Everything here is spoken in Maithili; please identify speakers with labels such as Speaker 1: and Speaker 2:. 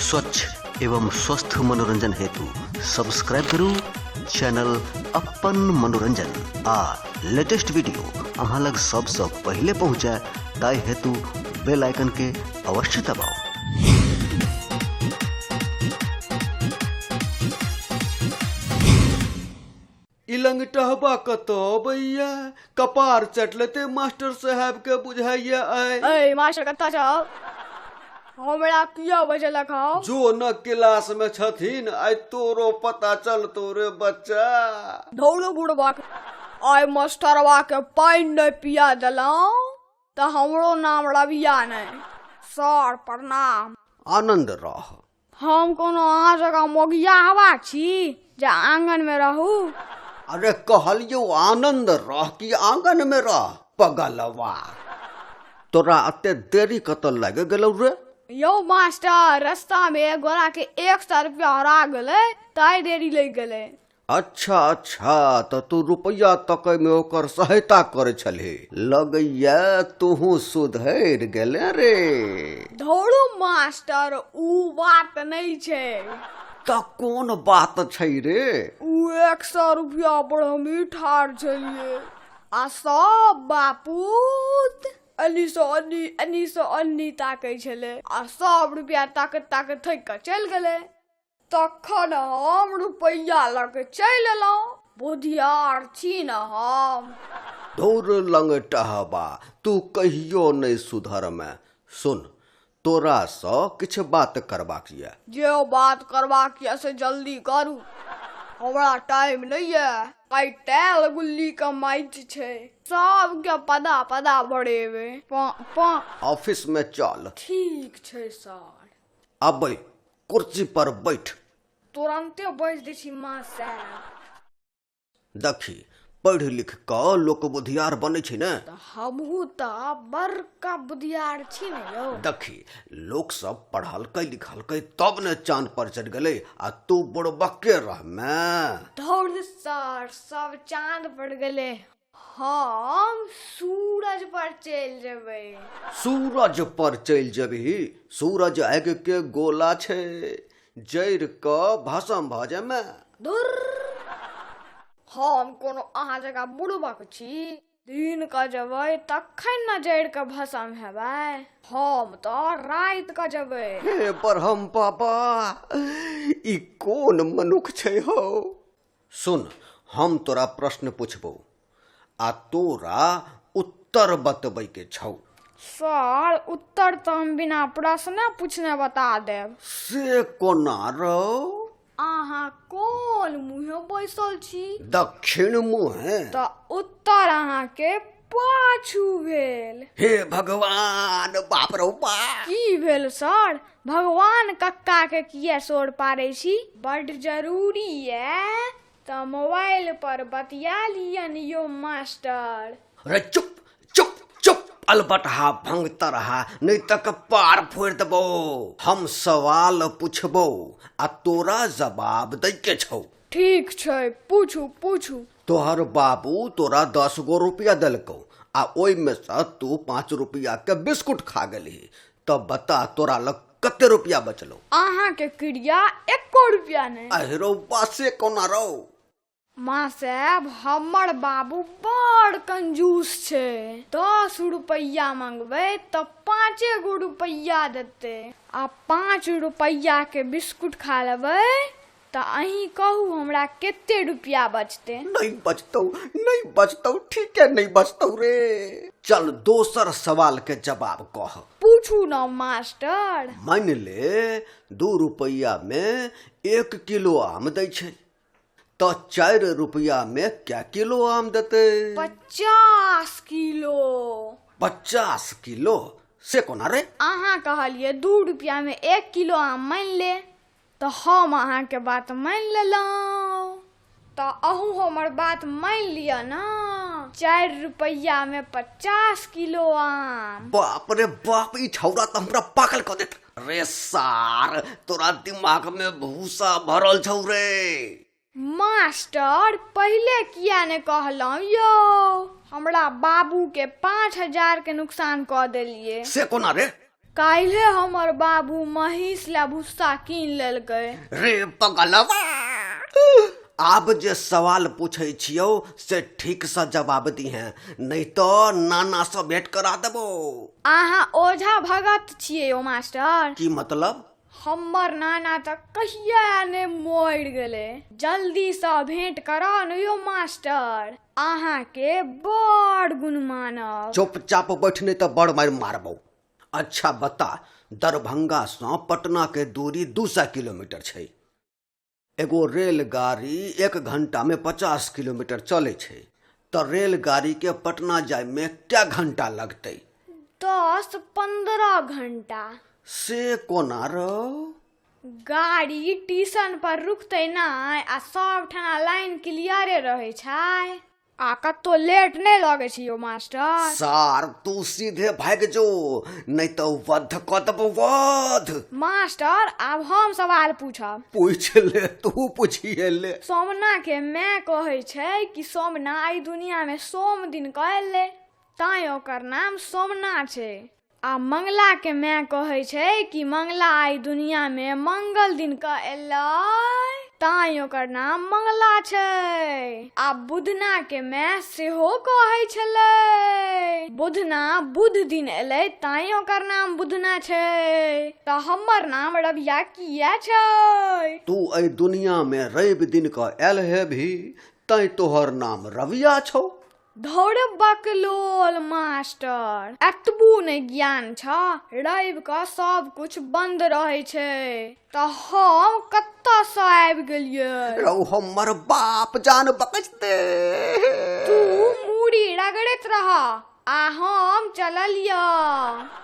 Speaker 1: स्वच्छ एवं स्वस्थ मनोरंजन हेतु सब्सक्राइब करू चैनल अपन मनोरंजन आ लेटेस्ट वीडियो अहाँ लग सबसँ पहिले पहुँचे ताहि हेतु बेल आइकन के अवश्य दबाउ।
Speaker 2: ई लंगटहबा कतऽ अबैया? कपार चटि लेतै मास्टर साहेब के बुझाइया आइ।
Speaker 3: ऐ मास्टर कतऽ छौ? हमरा किया बजेलक हौ?
Speaker 2: जो न क्लास में छथिन, आइ तोरो पता चलतौ रे बच्चा।
Speaker 3: धौरो बुढ़बाक, आइ मास्टरवा के पानि नहि पिया देलहुँ तऽ हमरो नाम रविया नहि। सर प्रणाम।
Speaker 2: आनंद रह।
Speaker 3: हम कोनो अहाँ जकाँ मोगिया हवा छी जे आंगन में रहू।
Speaker 2: अरे कहलियौ आनंद रह कि आंगन में रह पगलवा। तोरा एते देरी कतऽ लागि गेलौ रे?
Speaker 3: यौ मास्टर, रस्ता में एक गोरा के 100 रुपया हरा गेलै ताहि देरी लागि गेलै।
Speaker 2: अच्छा अच्छा, तऽ तू रुपैआ तकै में ओकर सहायता करै छलही। लगैया तूहू सुधरि गेले रे।
Speaker 3: धौरू मास्टर, ऊ बात नहि छै।
Speaker 2: तऽ कोन बात छै रे?
Speaker 3: ऊ 100 रुपया पर हमही ठाढ़ छलियै आ सब बापूत अन्नी सँ अन्नी, अन्नी सँ अन्नी ताकै छलै आ सब रुपया ताकैत ताकैत थकि कऽ चलि गेलै। तखन हम रुपैआ लऽ के चलि एलहुँ। बुधियार छी ने हम।
Speaker 2: धुर लंगटहबा, तू कहियो नहि सुधरमे। सुन, तोरासँ किछु बात करबाक यऽ।
Speaker 3: जे बात करबाक यऽ से जल्दी करू, हमरा टाइम नहि यऽ। आइ टायल गुल्ली के मैच छै, सबके पदा पदा भरेबै। पा पा।
Speaker 2: ऑफिस में चल।
Speaker 3: ठीक छै सर।
Speaker 2: अबै कुर्सी पर बैठ।
Speaker 3: तुरंते बैस दै छी माँ साहेब।
Speaker 2: देखी, पढ़ि लिख कऽ लोक बुधियार बनै छै ने।
Speaker 3: तऽ हमहूँ तऽ बड़का बुधियार छी ने यौ।
Speaker 2: देखी, लोक सब पढ़लकै लिखलकै तब ने चाँद पर चढ़ि गेलै आ तू बुड़बक्के रहमे।
Speaker 3: धौर सर, सब चाँद पर गेलै, हम सूरज पर चलि जेबै।
Speaker 2: सूरज पर चलि जेबही? सूरज आगि के गोला छै, जरि कऽ भस्म भऽ जेमे।
Speaker 3: धुर, हम कोनो अहाँ जकाँ बुड़बक छी? दिन कऽ जेबै तखन ने जरि कऽ भस्म हेबै। हम तऽ राति कऽ जेबै।
Speaker 2: हे ब्रह्म बाबा, ई कोन मनुख छै हौ? सुन, हम तोरा प्रश्न पुछबौ आ तोरा उत्तर बतबै के छौ।
Speaker 3: सर, उत्तर तऽ हम बिना प्रश्न पूछने बता देब।
Speaker 2: से कोना रौ?
Speaker 3: अहाँ कोन मुँहे बैसल छी?
Speaker 2: दक्षिण मुँहे।
Speaker 3: तऽ उत्तर अहाँके पाछू भेल।
Speaker 2: हे भगवान, बाप रौ बाप।
Speaker 3: की भेल सर? भगवान कक्का के किए शोर पारै छी? बड्ड जरूरी ये तऽ मोबाइल पर बतिया लियन यौ मास्टर।
Speaker 2: रे चुप चुप चुप अलबटहा भंगतरहा, नहि तऽ कपार फोड़ि देबौ। हम सवाल पुछबौ आ तोरा जवाब दै के छौ।
Speaker 3: ठीक छै, पूछू पूछू।
Speaker 2: तोहर बाबू तोरा 10 गो रुपया देलकौ आ ओहिमे सँ तू 5 रुपया के बिस्कुट खा गेलही, तऽ बता तोरा लग कते रुपया बचलौ?
Speaker 3: अहाँ के क्रिया एको रुपया नहि।
Speaker 2: अहि रौ बा, से कोना रौ?
Speaker 3: माँ साहेब, हमर बाबू बड़ कंजूस छै। 10 रुपैआ मंगबै तऽ 5 गो रुपैआ देतै आ 5 रुपैआ के बिस्कुट खा लेबै तऽ अहीं कहू हमरा कते रुपया बचतै?
Speaker 2: नहि बचतौ, नहि बचतौ, ठीके नहि बचतौ रे। चल दोसर सवाल के जवाब कह।
Speaker 3: पूछू न मास्टर।
Speaker 2: मानि ले 2 रुपैआ में 1 किलो आम दै छै तऽ 4 रुपैआ में कै किलो आम देतै?
Speaker 3: 50 किलो।
Speaker 2: 50 किलो? से कोना रे?
Speaker 3: अहाँ कहलियै 2 रुपया में 1 किलो आम मानि ले, तऽ हम अहाँके बात मानि लेलहुँ, तऽ अहूँ हमर बात मानि लिअ ने। 4 रुपैआ में 50 किलो आम।
Speaker 2: बाप रे बाप, ई छौड़ा तऽ हमरा पागल कऽ देत। रे सार, तोरा दिमाग में भूसा भरल छौ रे।
Speaker 3: मास्टर, पहिले किया ने कहलहुँ यौ? हमरा बाबू के 5000 के नुकसान कऽ देलियै।
Speaker 2: से कोना रे?
Speaker 3: काल्हे हमर बाबू महींस ला भुस्सा कीन लेलकै।
Speaker 2: रे पगलवा, आब जे सवाल पूछै छियौ से ठीकसँ जवाब दिहें, नहि तऽ नानासँ भेंट करा देबौ।
Speaker 3: अहाँ ओझा भगत छियै यौ मास्टर।
Speaker 2: की मतलब?
Speaker 3: हमर नाना तऽ कहिया ने मरि गेलै। जल्दीसँ भेंट कराउ ने यौ मास्टर, अहाँके बड़ गुण मानब।
Speaker 2: चुपचाप बैठ, नहि तऽ बड़ मारि मारबौ। अच्छा बता, दरभंगासँ पटनाके दूरी 200 किलोमीटर छै। एगो रेलगाड़ी 1 घंटामे 50 किलोमीटर चलै छै, तऽ रेलगाड़ीके पटना जायमे कै घंटा लगतै?
Speaker 3: 10-15 घंटा।
Speaker 2: से कोना रौ?
Speaker 3: गाड़ी टीशन पर रुकतै नहि आ सब ठाना लाइन क्लियरे रहै छै आ कतौ लेट नहि लगै छै यौ मास्टर।
Speaker 2: सार, तू सीधे भागि जो, नहि तऽ वध कऽ देबौ वध।
Speaker 3: मास्टर, आब हम सवाल पूछब।
Speaker 2: पूछ ले, तू पूछिए ले।
Speaker 3: सोमना के माय कहै छै कि सोमना एहि दुनिया मे सोम दिन कऽ एलै, तैं ओकर नाम सोमना छै। आ मंगला के माय कहै छै कि मंगला एहि दुनिया मे मंगल दिन कऽ एलै, तैं ओकर नाम मंगला छै। आ बुधना के माय सेहो कहै छलै बुधना बुध दिन एलै, तैं ओकर नाम बुधना छै। तऽ हमर नाम रविया किया छै?
Speaker 2: तू एहि दुनिया मे रवि दिन कऽ आयल हेबही, तैं तोहर नाम रविया छौ।
Speaker 3: धौर बकलोल मास्टर, एतबू नहि ज्ञान छ? रवि कऽ सब कुछ बंद रहै छै, तऽ हम कतऽसँ आबि गेलियै?
Speaker 2: रौ हमर बाप जान बकच दे।
Speaker 3: तू मूड़ी रगड़ैत रह आ हम चललियऽ।